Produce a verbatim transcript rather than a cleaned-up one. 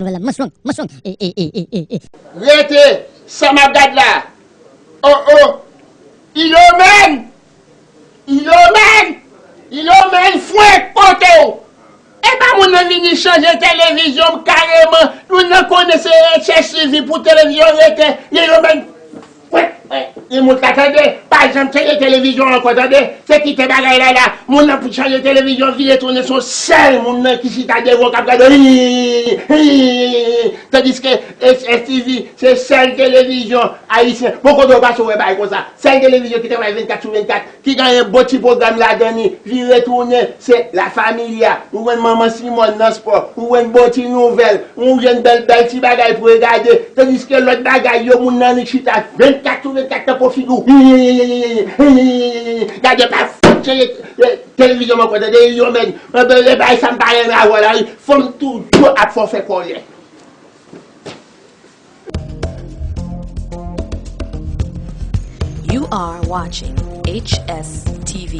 What's wrong? What's wrong? Eh, eh, eh, eh, eh, eh. Rete, sa m ap gad la. Oh, oh. Ilomèn! Ilomèn! Ilomèn, fwenk, kote w? E pa moun nan vini chanje televizyon m kareman. Moun nan konnen se rechèch sivi pou televizyon rete. Ilomèn, fwenk, fwenk. Li mout la, tande. Pa janm chanje televizyon ankò, tande. Se kite bagay la la. Moun nan pou chanje televizyon, vire tounen, se yon sèl moun nan ki chita devan k ap gade. Hi, hi. Tandiske H S T V se sèl televizyon ayisyen. Bon, kote w pase w wè bagay konsa? Sèl televizyon ki travay vennkat sou vennkat, ki genyen bon ti pwogram ladan li, vire tounen, se La Familia. Ou jwenn Manman Simòn nan spò, ou jwenn bon ti nouvèl, ou jwenn bèl, bèl ti bagay pou regade. Tandiske lòt bagay yo, moun nan li chita vennkat sou vennkat nan po figi w. Gade, pa fout chanje televizyon m ankò, tande, Ilomèn. Anben, e bagay sa m pa renmen avè w la, wi. Fanm toujou ap fè w fè kòlè. You are watching H S T V.